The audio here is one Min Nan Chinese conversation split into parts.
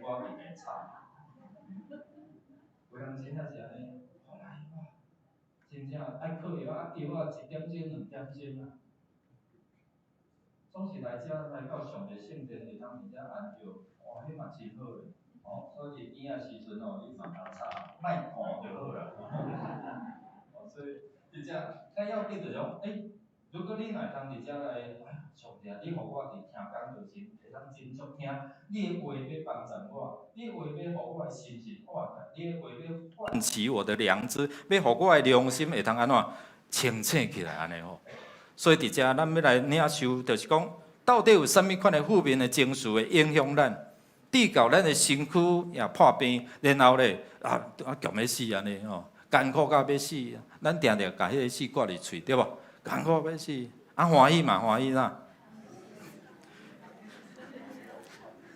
我會共吵。有人真正是按呢，哎哇，真正愛嗑藥啊，藥啊一點鐘兩點鐘啊，總是來遮來到上帝聖殿會當佇遮安著，哇，彼嘛真好咧，吼，所以佇院仔時陣吼，你嘛通吵，莫吐就好啦。哦，所以佇遮較要緊就是講，如果你若會當佇遮來，哎，上帝啊，你予我佇聽講道時，會當真足聽，你的話欲幫助我，你的話欲予我的心是活來，你的話欲喚起我的良知，欲予我的良心會通按怎清醒起來按呢吼。所以佇遮咱欲來領受，就是講到底有啥物款的負面的情緒會影響咱，致到咱的身軀也破病，然後咧啊強欲死按呢吼，艱苦甲欲死，咱定定共彼个死掛佇喙，對無？艱苦欲死，啊歡喜嘛歡喜啦。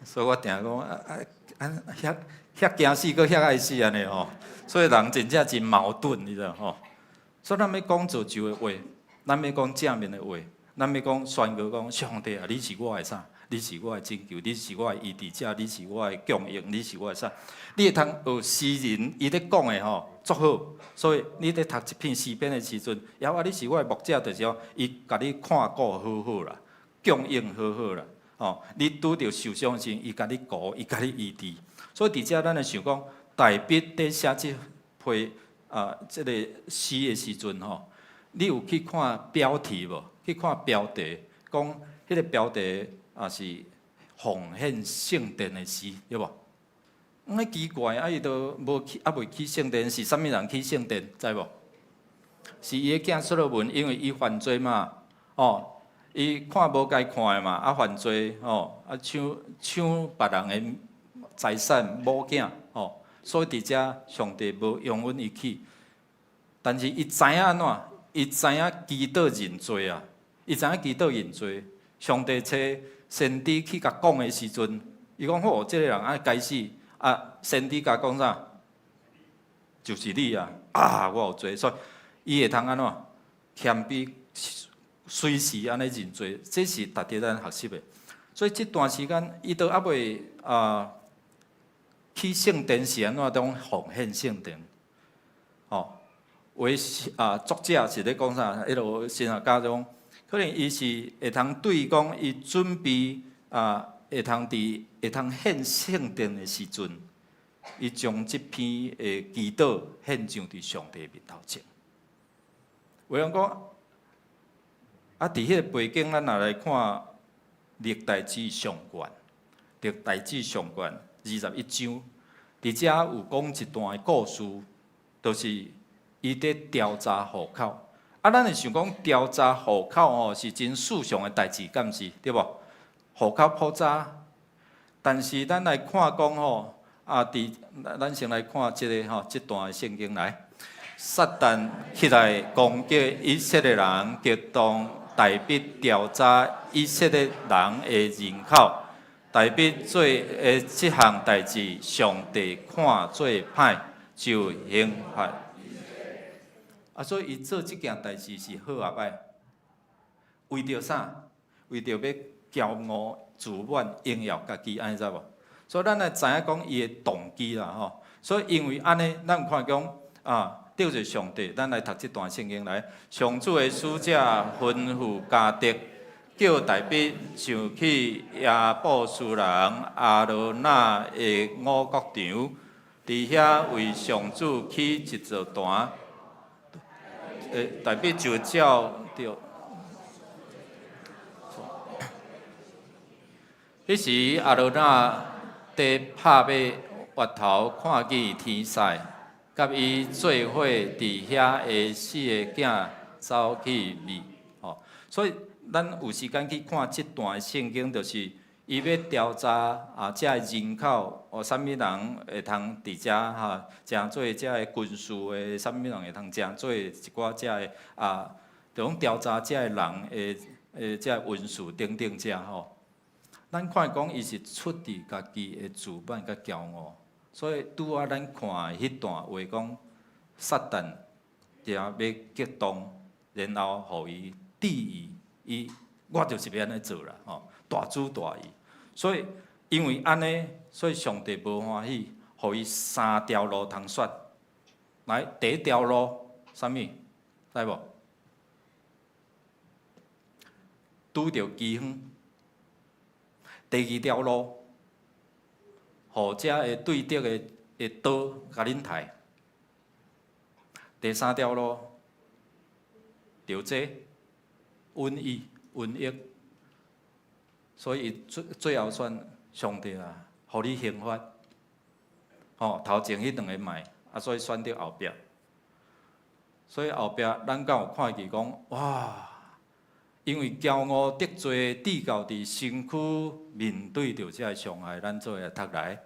所以我定講啊啊啊遐遐驚死，閣遐愛死按呢吼，所以人真正真矛盾，你知無吼？所以咱欲講造就的話，咱欲講正面的話，咱欲講宣告講上帝啊，你是我的啥？你是我的拯救，你是我的醫治者，你是我的供應，你是我的啥？你會通學詩人伊咧講的吼，足好。所以你咧讀一篇詩篇的時陣，耶和華你是我的牧者，就是講伊共你看顧好好啦，供應好好啦。吼，你拄著受傷時，伊共你顧，伊共你醫治。所以佇遮咱會想講，大衛佇寫這批啊，這个詩的時陣吼，你有去看標題無？去看標題，講彼个標題也是奉獻聖殿的詩，對無？毋奇怪，啊伊都無去，猶未起聖殿，是啥物人起聖殿？知無？是伊的囝所羅門，因為伊犯罪嘛，哦，伊看無該看的嘛，啊犯罪，哦，啊搶搶別人的財產某囝，哦，所以佇遮上帝無容允伊起，但是伊知影按怎？伊知影祈禱認罪啊，伊知影祈禱認罪，上帝差先知去共講的時陣，伊講好，這个人愛該死，啊，先知共講啥？就是你啊！啊，我有罪，所以伊會通按怎？謙卑，隨時按呢認罪，這是值得咱學習的。所以這段時間，伊都猶未啊起聖殿是按怎種奉獻聖殿？吼，為啊作者是咧講啥？彼落神學家講，可能伊是會通對講，伊準備啊會通佇會通獻聖殿的時陣，伊將這篇的祈禱獻上佇上帝面頭前。有人講，啊，佇彼個背景，咱若來看歷代志上卷，歷代志上卷21章，佇遮有講一段的故事，就是伊佇調查戶口。啊，咱會想講調查戶口吼是真世常的代誌，敢毋是？對無？戶口簿查，但是咱來看講吼，啊，佇咱先來看這个吼，這段的聖經來。撒旦起來攻擊以色列人，激動大衛調查以色列人的人口。大衛做的這項代誌，上帝看做歹，就刑罰。啊，所以伊做這件代誌是好抑歹？為著啥？為著欲驕傲、自滿、榮耀家己，按呢知無？所以咱來知影講伊的動機啦吼。所以因為按呢，咱看講啊，得罪上帝，咱來讀這段聖經來。上主的使者吩咐迦得，叫大衛上去耶布斯人亞羅那的五穀場，佇遐為上主起一座壇。大衛就照著。彼時亞羅那佇拍麥越頭看見天使，佮伊做伙佇遐的四个囝走去覕，吼。所以咱有時間去看這段聖經，就是伊欲調查啊，遮个人口，哦，啥物人會通佇遮哈，成做遮个軍事的，啥物人會通成做一寡遮个啊，就講調查遮個人的的遮個文書等等遮吼。咱看講伊是出佇家己的自滿佮驕傲，所以拄仔咱看的彼段話講，撒旦定欲激動，然後予伊質疑伊，我就是欲按呢做啦，吼，大主大意。所以因為按呢，所以上帝無歡喜，予伊三條路通選。來，第一條路，啥物？知無？拄著饑荒。第二條路，予遮的對敵的刀共恁刣。第三條路，著這瘟疫、瘟疫。所以最最後選上帝啊，予你刑罰。吼，頭前彼兩个莫，啊，所以選擇後壁。所以後壁咱敢有看見講，哇！因為驕傲得罪，至到佇身軀面對著這个傷害，咱做伙來讀來。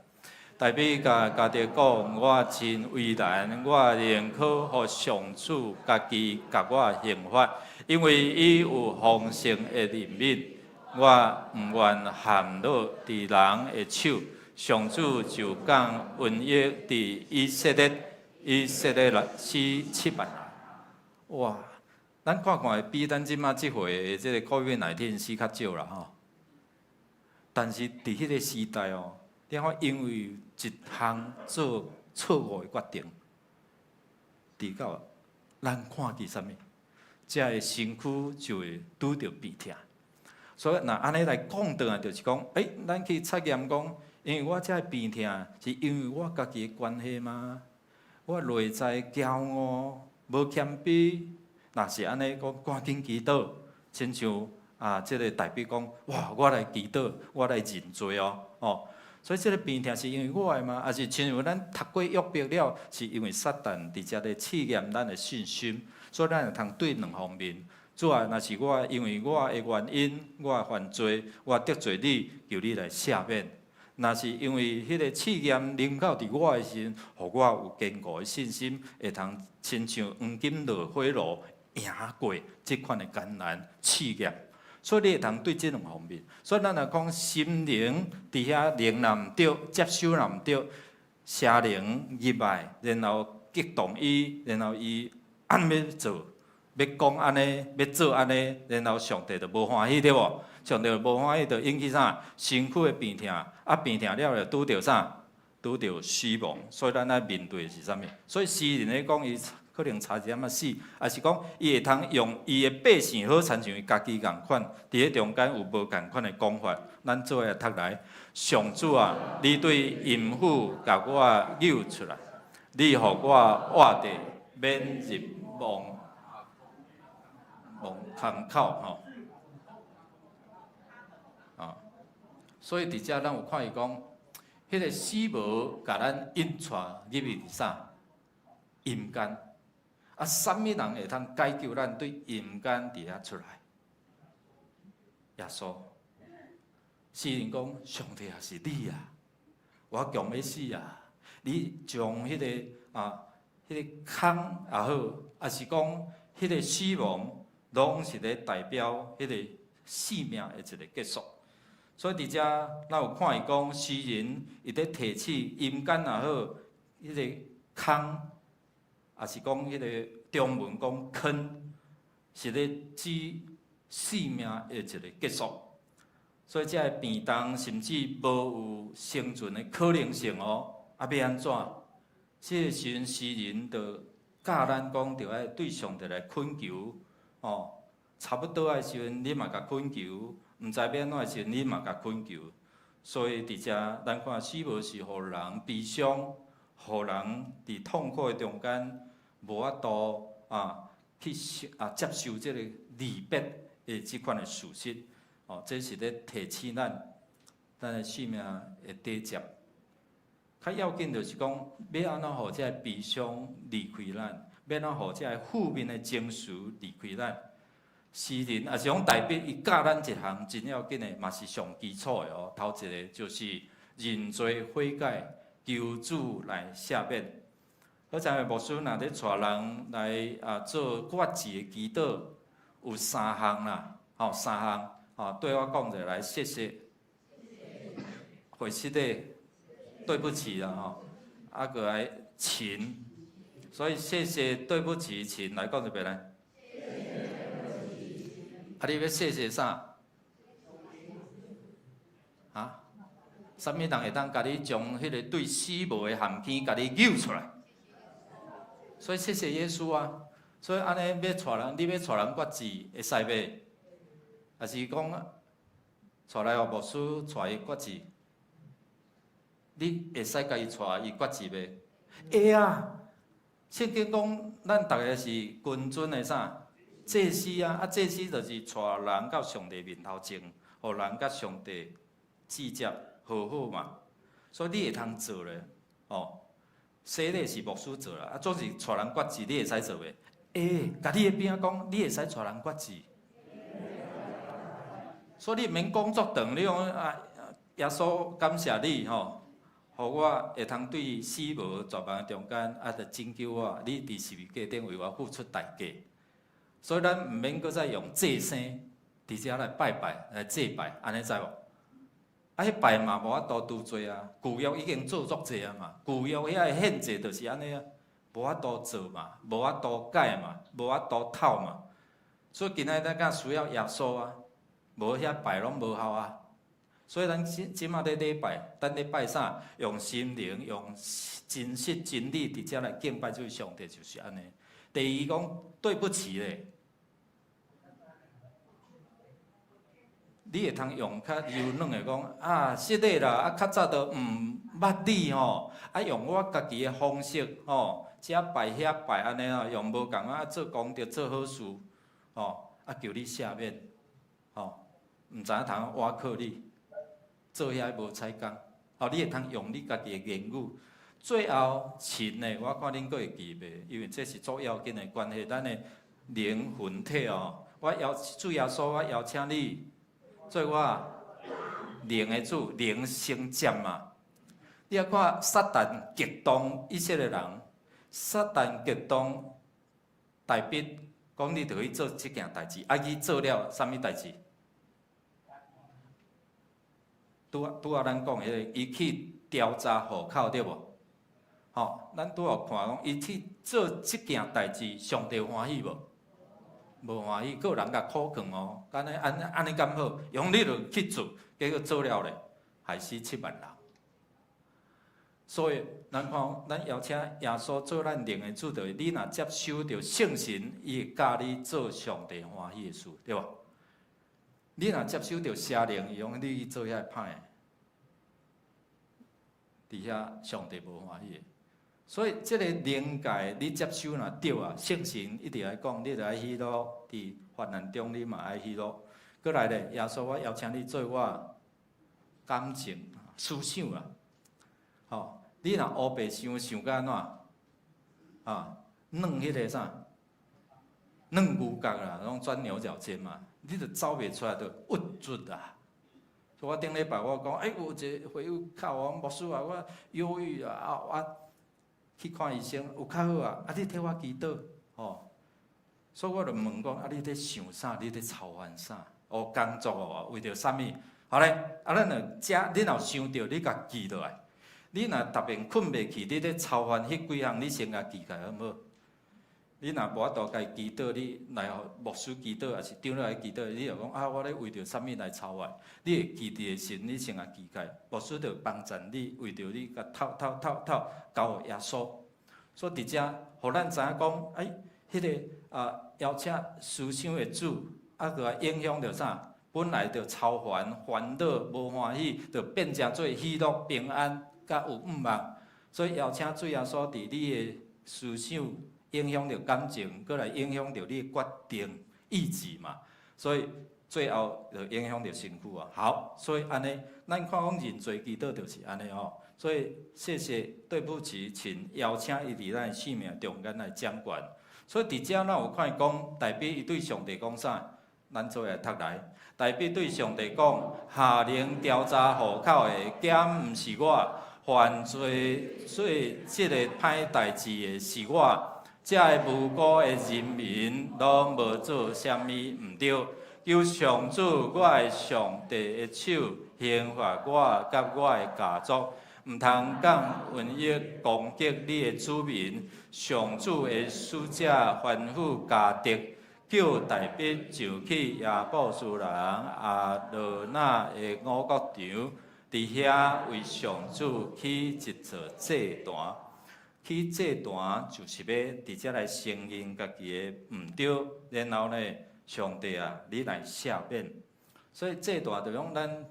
大衛共迦得講，我真為難，我寧可予上主家己共我刑罰，因為伊有豐盛的憐憫，我毋願陷落佇人的手。上主就降瘟疫佇以色列，以色列人死7萬人。哇！咱看看比咱這馬這回的這个 COVID-19 死較少啦吼。但是佇彼个時代哦，你看因為一項做錯誤的決定，直到咱看見啥物，這个身軀就會拄著病痛。所以若按呢來講轉來，就是講，咱去測驗講，因為我這个病痛是因為我家己的關係嗎？我內在驕傲、無謙卑，若是按呢講，趕緊祈禱，親像啊，這个大衛講，哇，我來祈禱，我來認罪哦，哦。所以這个病痛是因為我的嗎？抑是親像咱讀過約伯了，是因為撒旦佇遮咧試驗咱的信心，所以咱會通對兩方面。主啊，若是我因為我的原因，我犯罪，我得罪你，求你來赦免。若是因為彼個試驗臨到佇我的時陣，予我有堅固的信心，會通親像黃金落火爐贏過這款的艱難試驗。所以你會通對這兩方面。所以咱若講心靈佇遐靈若毋對，接收若毋對，邪靈入來，然後激動伊，然後伊按欲做，欲講按呢，欲做按呢，然後上帝就無歡喜對無？上帝無歡喜，就引起啥？身軀的病痛，啊病痛了就拄著啥？拄著死亡。所以咱愛面對的是啥物？所以詩人咧講，伊可能差一點仔死，抑是講伊會通用伊的百姓好親像伊家己仝款，佇咧中間有無仝款的講法，咱做伙來讀來。上主啊，你對陰府共我救出來，你予我活著免入墓墓空口吼。啊，所以佇遮咱有看伊講，彼个死無共咱引帶入去啥？陰間。啊，啥物人會通解救咱對陰間佇遐出來？耶穌。詩人講：上帝啊，是你啊，我強欲死啊！你將彼个啊，彼个空也好，抑是講彼个死亡，攏是咧代表彼个生命的一个結束。所以佇遮，咱有看伊講，詩人伊咧提醒陰間也好，彼个空，抑是講彼个中文講坑，是咧指生命的一个結束。所以這个病重甚至無有生存的可能性哦。啊，欲按怎？這个時陣詩人就教咱講，著愛對上帝來懇求哦。差不多的時陣，你嘛共懇求；毋知欲按怎的時陣，你嘛共懇求。所以佇遮，咱看死無是予人悲傷，予人佇痛苦的中間無法度啊去啊接受這个離別的這款的事實。哦，這是咧提醒咱，咱的生命會底接。較要緊就是講，欲按怎予這个悲傷離開咱，欲按怎予這个負面的情緒離開咱。詩人抑是講大衛，伊教咱一項真要緊的，嘛是上基礎的哦。頭一个就是認罪悔改，求主來赦免。好像牧師若咧帶人來啊做決志的祈禱，有三項啦，吼三項，吼對我講者來，謝謝，回失的，對不起啦吼，啊閣來請，所以謝謝、對不起、請來講一遍來。啊，你欲謝謝啥？啊？啥物人會當共你將彼個對死無的陷坑，共你救出來？所以謝謝耶穌啊！所以按呢欲帶人，你欲帶人決志會使袂？抑是講帶來予牧師帶伊決志？你會使共伊帶伊決志袂？會啊！聖經講，咱逐个是君尊的啥？祭司啊！啊，祭司就是帶人到上帝面頭前，予人佮上帝直接和好嘛。所以你會通做咧，哦。洗禮是牧師做啦，啊，總是帶人決志，你會使做袂？會，共你的邊仔講，你會使帶人決志。所以你毋免講足長，你講啊，耶穌感謝你吼，予我會通對死無絕望中間，啊，著拯救我，你佇十字架頂為我付出代價。所以咱毋免閣再用祭牲佇遮來拜拜來祭拜，按呢知無？啊，彼拜嘛無法度除罪啊，舊約已經做足濟啊嘛，舊約遐个獻祭就是按呢啊，無法度做嘛，無法度改嘛，無法度透嘛。所以今仔咱較需要耶穌啊，無遐拜攏無效啊。所以咱這這馬咧禮拜，咱咧拜啥？用心靈、用真實真理佇遮來敬拜這位上帝，就是按呢。第二講對不起咧。你會通用較柔軟的講啊，失禮啦，啊較早都毋捌你吼，啊用我家己的方式吼，這拜遐拜按呢哦，用無仝啊做功德做好事吼，啊求你赦免，吼，毋知影通倚靠你，做遐無彩工，吼，你會通用你家己的言語。最後請的，我看恁閣會記袂？因為這是足要緊的關係，咱的靈魂體哦。我邀主耶穌，我邀請你做我靈的主，靈先接嘛。你仔看撒旦激動以色列人，撒旦激動大衛，講你著去做這件代誌，啊，去做了啥物代誌？拄拄仔咱講彼个，伊去調查戶口對無？吼，咱拄仔看講，伊去做這件代誌，上帝歡喜無？無歡喜，閣有人共苦勸哦，按呢按按呢敢好？用你就去做，結果做了咧，害死7萬人。所以，咱看，咱邀請耶穌做咱靈的主，就是你若接受著聖神，伊會教你做上帝歡喜的事，對無？你若接受著邪靈，伊講你去做遐歹的，佇遐上帝無歡喜的。所以，這个靈界你接受若對啊，聖神一直來講，你著愛喜樂，佇患難中你嘛愛喜樂。閣來咧，耶穌，我邀請你做我感情思想啊，吼，你若烏白想想甲按怎？啊，軟彼个啥？軟牛角啦，攏鑽牛角尖嘛，你就走袂出來，就鬱卒啊。所以我頂禮拜我講，欸，有一個會友敲我，牧師啊，我憂鬱啊，啊，我去看醫生，有較好啊，啊，你替我祈禱，吼。所以我就問講，啊，你咧想啥？你咧操煩啥？哦，工作哦，為著啥物？好咧，啊，咱就遮，你若想著，你共記落來。你若逐遍睏袂去，你咧操煩彼幾項，你先共記起來好毋好？你若無法度共伊祈禱，你來予牧師祈禱，抑是長老來祈禱，你就講啊，我咧為著啥物來操煩？你會記佇的時陣，你先共記起來，牧師就幫贊你，為著你共透透透透交予耶穌。所以佇遮，予咱知影講，哎，彼个啊，邀請思想的主，啊，閣來影響著啥？本來就操煩、煩惱、無歡喜，就變成做喜樂、平安，佮有向望。所以邀請主耶穌佇你的思想，影響著感情，閣來影響著你的決定、意志嘛。所以最後就影響著身軀啊。好，所以按呢，咱看講認罪祈禱就是按呢吼。所以謝謝，對不起，請邀請伊佇咱生命中間來掌權。所以佇遮咱有看伊講，大衛伊對上帝講啥？咱做伙來讀來。大衛對上帝講：下令調查戶口的，敢毋是我？犯罪做這个歹代誌的是我。這个無辜的人民攏無做啥物毋對，求上主我的上帝的手刑罰我佮我的家族，毋通降瘟疫攻擊你的子民。上主的使者吩咐迦得，叫大衛上去耶布斯人亞羅那的五穀場。佇遐為上主起一座祭壇，起祭壇就是欲佇遮來承認家己的毋對，然後呢，上帝啊，你來赦免。所以祭壇就講咱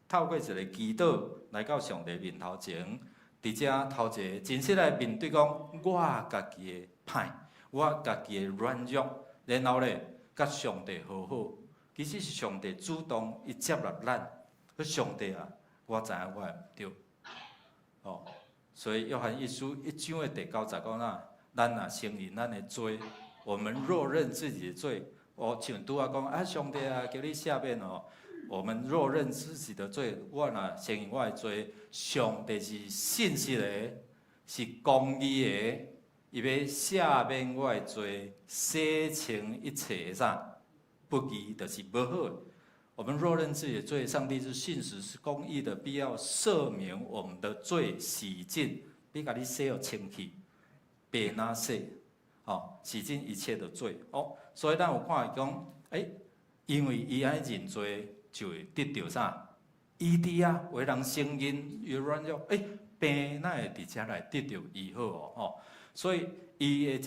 透過一个祈禱來到上帝面頭前，佇遮頭一个真實來面對講我家己的歹，我家己的軟弱，然後咧，佮上帝和好。其實是上帝主動伊接納咱，彼上帝啊，我知影我的毋對，哦，所以約翰一書一章的第九節講啊，咱若承認咱的罪，我們若認自己的罪，哦，像拄仔講啊，上帝啊，求你赦免哦。我們若認自己的罪，我若承認我的罪，上帝是信實的，是公義的，伊欲赦免我的罪，洗清一切的啥不義，就是無好的。我們若認自己的罪，上帝是信實是公義的，必要赦免我們的罪，洗淨，欲共你洗予清氣，白若雪，哦，洗淨一切的罪。哦，所以咱有看講，因為伊按呢認罪，就會得著啥？醫治啊，有的人承認伊軟弱，病哪會佇遮來得著醫好哦？吼，所以伊的一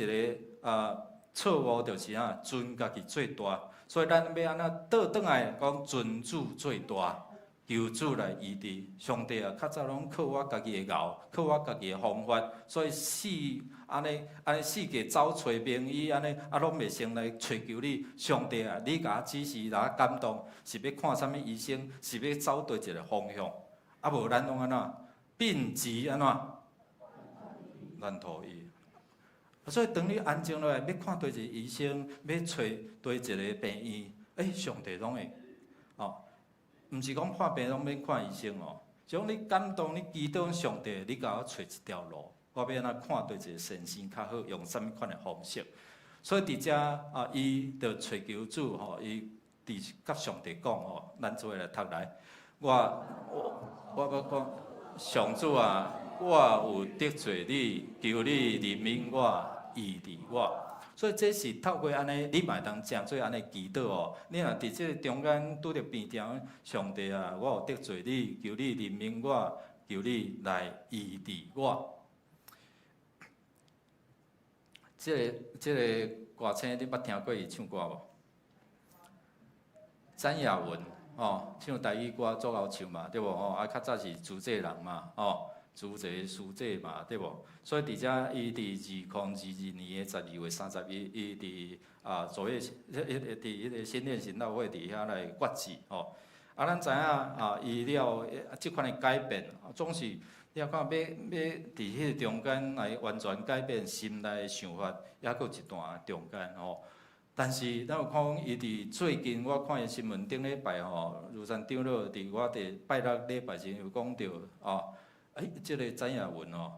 个錯誤就是啊，尊家己做大。所以咱欲按怎倒轉來講，尊主做大，求主來醫治。上帝啊，較早攏靠我家己的𠢕，靠我家己的方法，所以四按呢按呢四界走揣名醫，按呢啊攏袂成來揣求你。上帝啊，你共我指示，共我感動，是欲看啥物醫生，是欲走佗一个方向？啊無咱攏按怎病急按怎亂投醫。所以當你安靜落來，欲看佗一个醫生，欲揣佗一个病院，上帝攏會，哦，毋是講看病攏免看醫生哦，是講你感動，你祈禱上帝，你共我揣一條路，我欲按怎看佗一个先生較好，用啥物款的方式。所以佇遮啊，伊就揣求主吼，伊佇佮上帝講吼，咱做伙來讀來，我欲講上主啊，我有得罪你，求你憐憫我，醫治我。所以這是透過按呢，你嘛會當誠做按呢祈禱哦。你若佇這个中間拄著病痛，上帝啊，我有得罪你，求你憐憫我，求你來醫治我。這个歌星你捌聽過伊唱歌無？詹雅雯哦，唱台語歌足𠢕唱嘛，對無吼？啊，較早是主祭人嘛，哦，主祭司祭嘛，對無？所以佇遮伊佇2022年的12月31，伊佇啊左葉，彼個佇彼個新店行道會佇遐來決志吼。啊，咱知影啊，伊了這款的改變，總是你若看欲欲佇彼個中間來完全改變心內的想法，抑閣有一段中間吼。但是咱有看講，伊佇最近我看伊新聞頂禮拜吼，廬山長老佇我佇拜六禮拜時有講著哦，這个詹雅雯哦，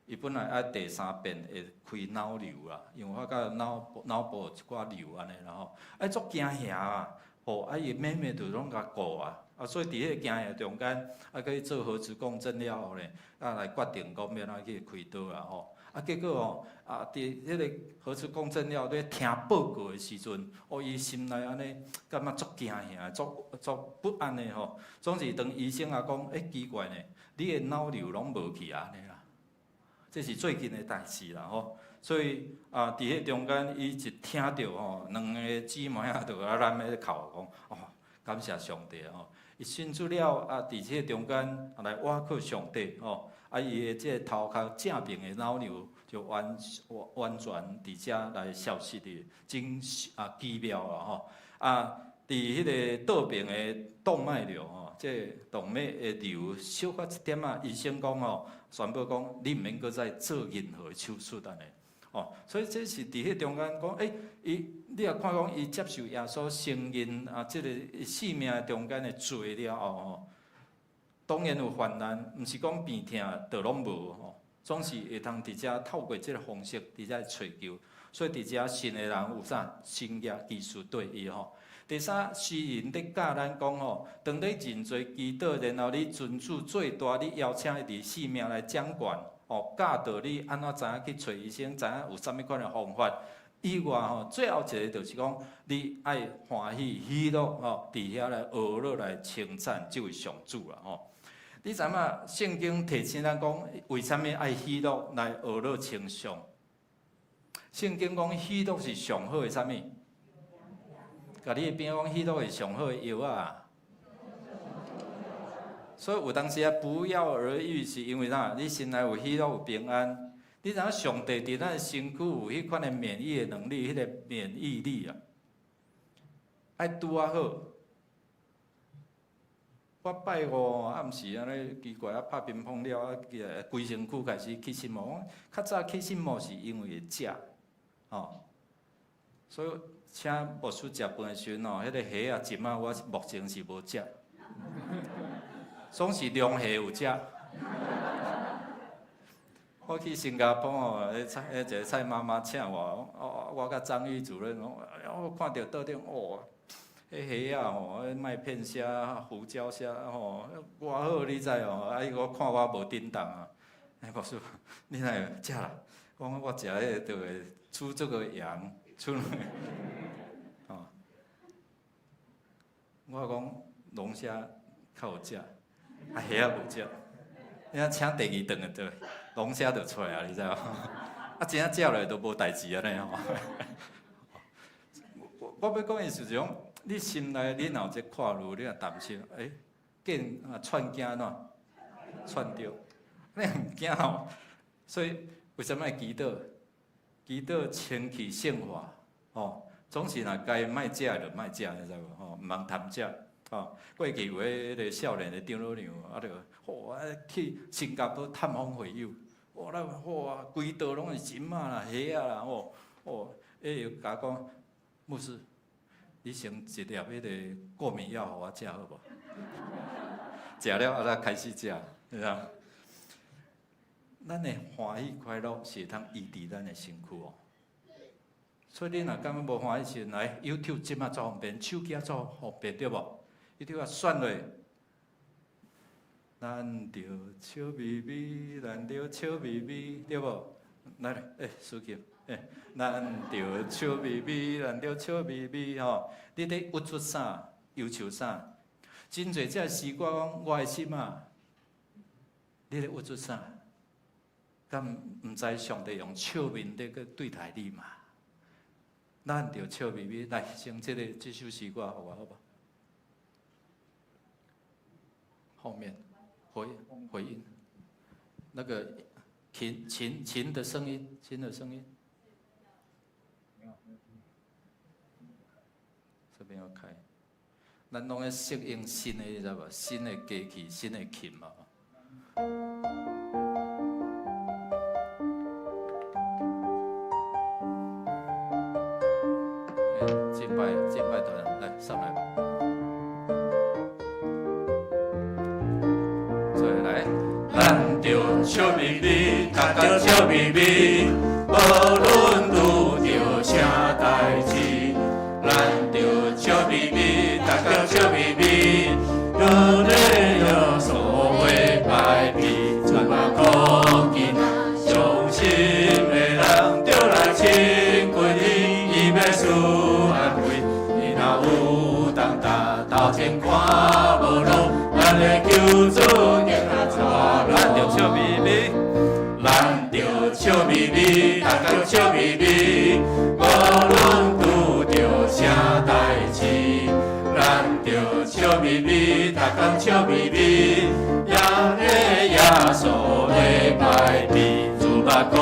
伊本來愛第三遍會開腦瘤啦，因為發覺腦部有一寡瘤按呢啦吼，足驚嚇啊！吼，啊伊妹妹就攏共顧啊，啊所以佇彼个驚嚇中間，啊去做核磁共振了後咧，啊來決定講欲按怎去開刀啦吼。啊結果吼，啊佇彼个核磁共振了咧聽報告的時陣，哦伊心內按呢感覺足驚嚇，足足不安的吼。總是當醫生也講，奇怪呢，你的腦瘤攏無去按呢啦。這是最近的代誌啦吼。所以啊，佇彼中間，伊一聽著吼，兩个姊妹仔就啊咱咧哭講，哦，感謝上帝吼。伊信主了啊，佇這个中間來倚靠上帝吼，啊，伊的這个頭殼正爿的腦瘤就完完全佇遮來消失的，真啊奇妙啊吼。啊，佇彼个倒爿的動脈瘤吼，這个動脈的瘤小可一點仔，醫生講吼，宣布講你毋免閣再做任何手術按呢。哦，所以這是佇彼中間講，伊你若看講伊接受耶穌承認啊，這个生命中間的罪了後吼，當然有患難，毋是講病痛就攏無吼，總是會通佇遮透過這个方式佇遮揣求，所以佇遮信的人有啥信仰技術對伊吼。第三，詩人咧教咱講吼，當你認罪祈禱，然後你尊主做大，你邀請伊佇生命來掌權。哦，教導你按怎知影去揣醫生，知影有啥物款的方法。以外吼，最後一个就是講，你愛歡喜喜樂吼，佇遐來學落來稱讚這位上主啦吼。你知影聖經提醒咱講，為啥物愛喜樂來學樂稱頌？聖經講喜樂是上好的啥物？共你的邊講喜樂是上好的藥仔。所以有當時啊，不藥而愈是因為啥？你心內有喜樂有平安，你知影上帝佇咱身軀有彼款的免疫的能力，彼個免疫力啊，愛拄仔好。我拜五暗時按呢奇怪啊，拍乒乓了啊，規身軀開始起心毛。較早起心毛是因為會食，吼。所以請牧師食飯的時陣吼，彼個蝦仔針仔，我目前是無食，總是龍蝦有食。我去新加坡吼，彼蔡彼一個蔡媽媽請我，哦，我佮張玉主任，我看著桌頂，哦，彼蝦仔吼，彼麥片蝦、胡椒蝦吼，偌好你知哦？啊，伊閣看我無振動啊，欸，牧師，你哪會食啦？我講我食彼个就會出這個陽，出，吼。我講龍蝦較有食，啊蝦仔無食。你若請第二頓的就龍蝦就出來啊，你知無？啊，真正食落都無代誌按呢吼。我欲講的是講，你心內你若有這看慮，你若擔心，欸，見啊串驚按怎？串著，你毋驚吼？所以為啥物愛祈禱？祈禱清氣聖化，吼，總是若該莫食的就莫食，你知無？吼，毋通貪食。吼，過去有彼個少年的長老娘，啊，就吼啊去新加坡探訪會友，哇，那哇規桌攏是針仔啦、蝦仔啦，吼，哦，伊又共我講，牧師，你先一粒彼個過敏藥予我食好無？食了啊，才開始食，你知影？咱的歡喜快樂是會當醫治咱的身軀哦。所以你若感覺無歡喜時，來 YouTube 這馬足方便，手機足方便，對無？你拄仔選落，咱著笑眯眯，咱著笑眯眯，對無？來來，欸，司琴，欸，咱著笑眯眯，咱著笑眯眯，吼！你咧鬱卒啥？憂愁啥？真濟這詩歌講我的心啊，你咧鬱卒啥？敢毋知上帝用笑面咧去對待你嘛？咱著笑眯眯，來，先這個這首詩歌予我好無？後面回音，那個琴的聲音，琴的聲音。這邊要開，咱攏愛適應新的，你知無？新的機器，新的琴嘛。敬拜敬拜團來上來吧。再來，咱著笑眯眯，逐工笑眯眯，無論拄著啥代誌，咱著笑眯眯，逐工笑眯眯，有咧耶穌會歹避，主啊講緊，相信的人著來親近伊，伊欲賜安慰，你若有重擔，頭前看無路，咱的救主定來帶咱著笑眯眯，咱著笑眯眯，逐工笑眯眯，無論拄著啥代誌，咱著笑眯眯，逐工笑眯眯，也會耶穌會歹避，主啊講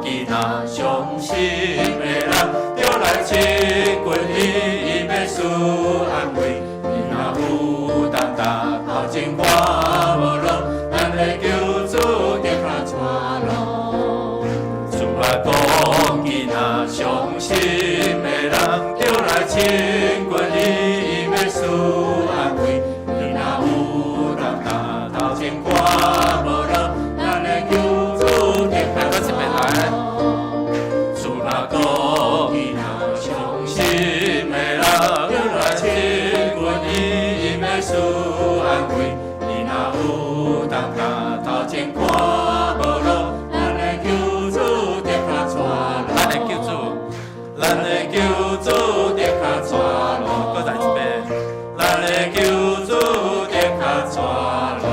囡仔相信的人，著來親近伊，伊欲賜安慰，你若有重擔，頭前看無路，咱的救主定來帶路。主啊講囡仔相信的人，著來親近伊，伊欲賜安慰，你若有重擔，頭前看無路，咱的救主定來來，這邊來。主若講囡仔相信的人，著來親近伊，伊欲賜安慰，你若有重擔，頭前看無路，咱的救主定來帶路。咱的救主，咱的救主定來帶路。閣來一遍。咱的救主定來帶路。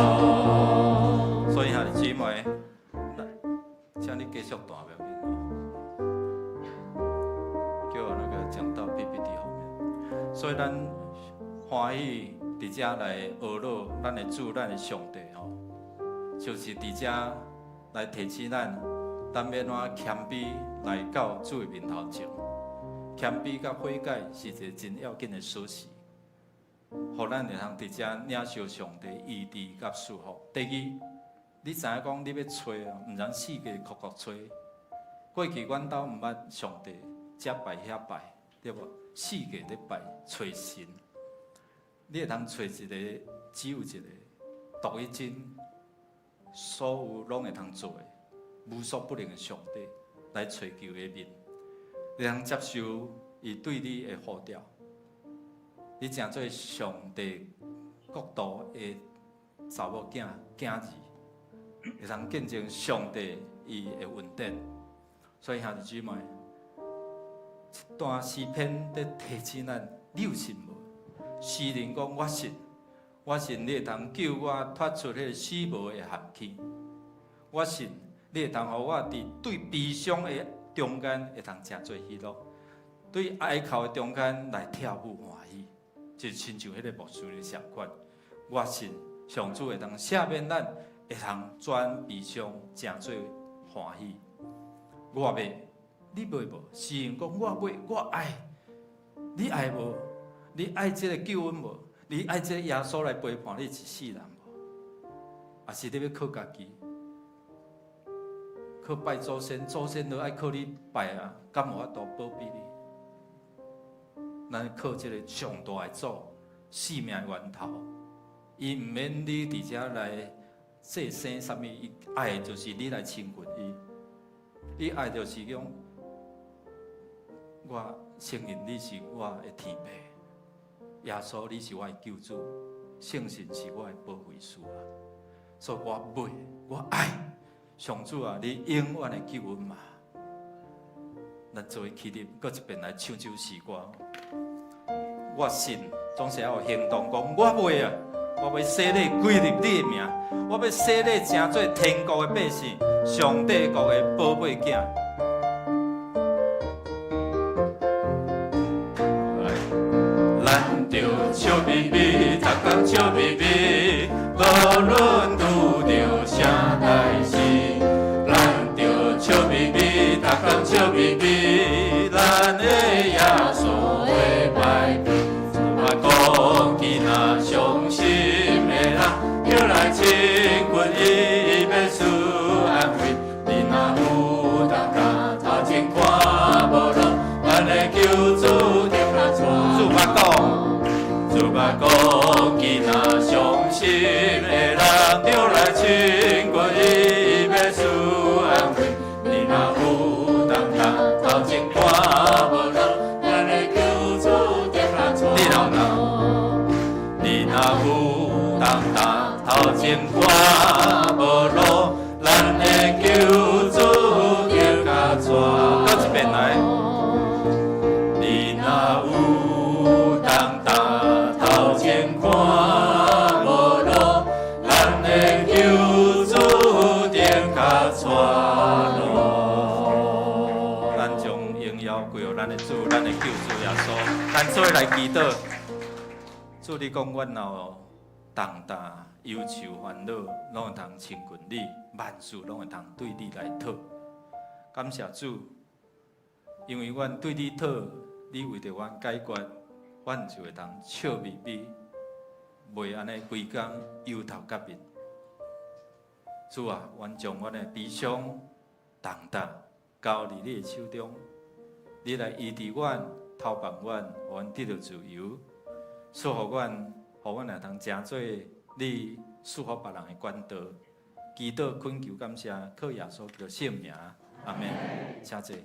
遮來學樂咱的主，咱的上帝吼，就是佇遮來提醒咱，咱欲按怎謙卑來到主的面頭前。謙卑佮悔改是一个真要緊的鎖匙，予咱會通佇遮領受上帝醫治佮祝福。第二，你知影講你欲揣啊，毋通四界苦苦揣。過去阮兜毋捌上帝，這拜遐拜，對無？四界咧拜揣神，你會通揣一個，只有一个獨一真，所有攏會通做的，無所不能的上帝來揣求的面，你通接受伊對你的呼召，你成做上帝國度的查某囝囝兒，會通見證上帝伊的恩典。所以兄弟姊妹，這段詩篇佇提醒咱，你有信無？詩人講：我信，我信你會通救我脫出彼个死無的陷坑。我信你會通予我佇對悲傷的中間會通成做喜樂，對哀哭的中間來跳舞歡喜，就親像彼个牧師的相款。我信上主會通赦免咱，會通轉悲傷成做歡喜。我欲，你欲無？詩人講我欲，我愛，你愛無？你愛這个救恩無？你愛這个耶穌來陪伴你一世人無？抑是你欲靠家己？靠拜祖先，祖先都愛靠你拜啊，敢有法度保庇你？咱靠這个上大的主，生命的源頭，伊毋免你佇遮來祭牲啥物，伊愛的就是你來親近伊。伊愛就是講，我承認你是我的天父，耶穌你是我的救主，聖神是我的保惠師啊！所以我欲，我愛上主啊！你永遠的救恩嘛！咱做伙起立，閣一遍來唱這首詩歌。我信，總是要有行動，講我欲啊！我欲洗禮歸入你的名，我欲洗禮成做天國的百姓，上帝國的寶貝囝。來，咱著笑眯眯，逐工笑眯眯，無論拄著啥代誌。咱著笑眯眯，逐工笑眯眯，咱的耶穌會歹去。我講囡仔傷心的人，著來親近伊，伊欲賜安慰。你若有重擔，頭前看無路，咱的救主就來帶。主捌講，主捌講，囡仔傷心的人，著來親近伊，伊欲賜安慰。你若有重擔，頭前看無路，咱的救主就來帶。你若有你若有重擔，頭前看無路，咱的救主就共帶。閣一遍來。你若有重擔，頭前看無路，咱的救主就共帶路。咱將榮耀歸予咱的主，咱的救主耶穌。咱做伙來祈禱。主，你講阮若有重擔、憂愁、煩惱，攏會通親近你，萬事攏會通對你來討。感謝主，因為阮對你討，你為著阮解決，阮就會通笑眯眯，袂按呢規工憂頭結面。主啊，阮將阮的悲傷、重擔交佇你的手中，你來醫治阮、投放阮，予阮得著自由，賜予阮，予阮會通成做你祝福別人的管道。祈禱懇求感謝，靠耶穌基督聖名，阿們。請坐。